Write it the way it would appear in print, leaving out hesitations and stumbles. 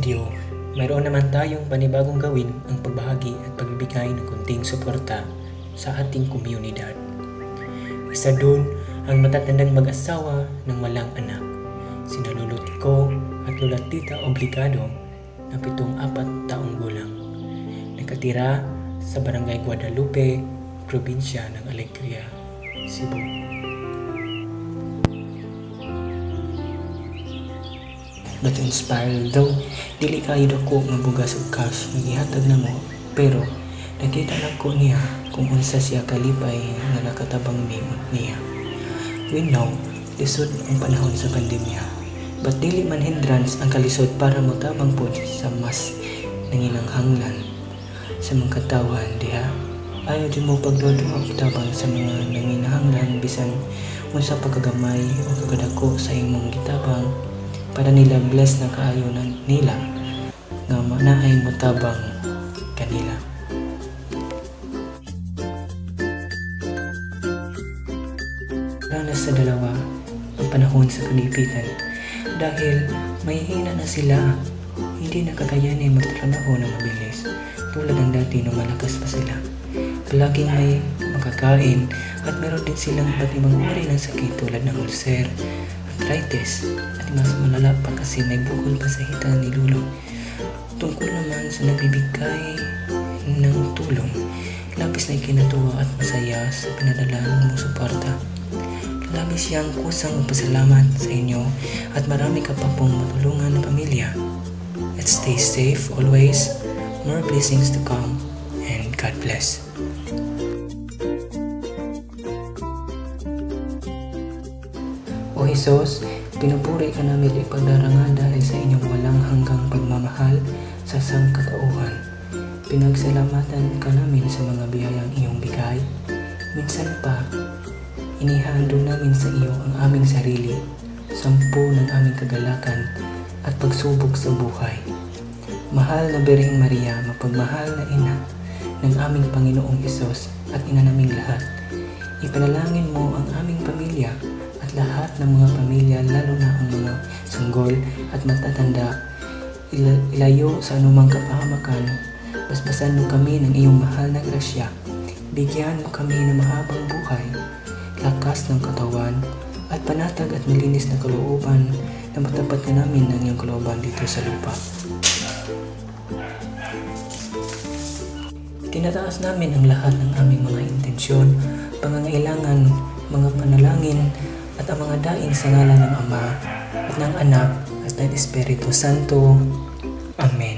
video, mayroon naman tayong panibagong gawin ang pagbahagi at pagbibigay ng kunting suporta sa ating komunidad. Isa doon ang matatandang mag-asawa ng walang anak, sina Lolo Tico at Lola Tita Obligado na 74 taong gulang. Nakatira sa Barangay Guadalupe, probinsya ng Alegria, Cebu. But inspired though, dili kayo dako nga bugas og cash nga gihatag namo, pero nakita nako niya kung unsa siya kalipay nga nakatabang mi niya. We know, lisod ang panahon sa pandemya, but dili man hindrance ang kalisod para motabang pod sa mas nanginahanglan sa mga katawhan diha. Ayaw jud mo pagduha-duha tabang sa mga nanginahanglan bisan unsa pa kagamay o kakadako sa imong gitabang, para nila bless na kaayo na nila nga naay motabang kanila. Ranas sa dalawa ang panahon sa kagipitan dahil may hina na sila, hindi na kakayanin magtrabaho ng mabilis tulad ng dati nung malakas pa sila. Palaging may makakain at meron din silang iba't ibang uri ng sakit tulad ng ulcer, arthritis, at mas malala pa kasi may bukol pa sa hita ni Lolo. Tungkol naman sa nagbibigay ng tulong, labis na ikinatuwa at masaya sa pinadala mong suporta. Labis siyang kusang magpasalamat sa inyo at marami ka pa pong matulungan na pamilya. Let's stay safe always, more blessings to come, and God bless. O Jesus, pinupuri ka namin ipagdarangal dahil sa inyong walang hanggang pagmamahal sa sangkatauhan. Pinagsalamatan ka namin sa mga biyayang iyong bigay. Minsan pa, inihandog namin sa iyo ang aming sarili, sampu ng aming kagalakan at pagsubok sa buhay. Mahal na Birheng Maria, mapagmahal na ina ng aming Panginoong Hesus at ina naming lahat, ipanalangin mo ang aming pamilya at lahat ng mga pamilya, lalo na ang mga sanggol at matatanda. Ilayo sa anumang kapahamakan, basbasan mo kami ng iyong mahal na grasya. Bigyan mo kami ng mahabang buhay, lakas ng katawan, at panatag at malinis na kalooban na matapat ka namin ng iyong kalooban dito sa lupa. Tinataas namin ang lahat ng aming mga intensyon, pangangailangan, mga panalangin, at ang mga daing sa ngalan ng Ama at ng Anak at ng Espiritu Santo. Amen.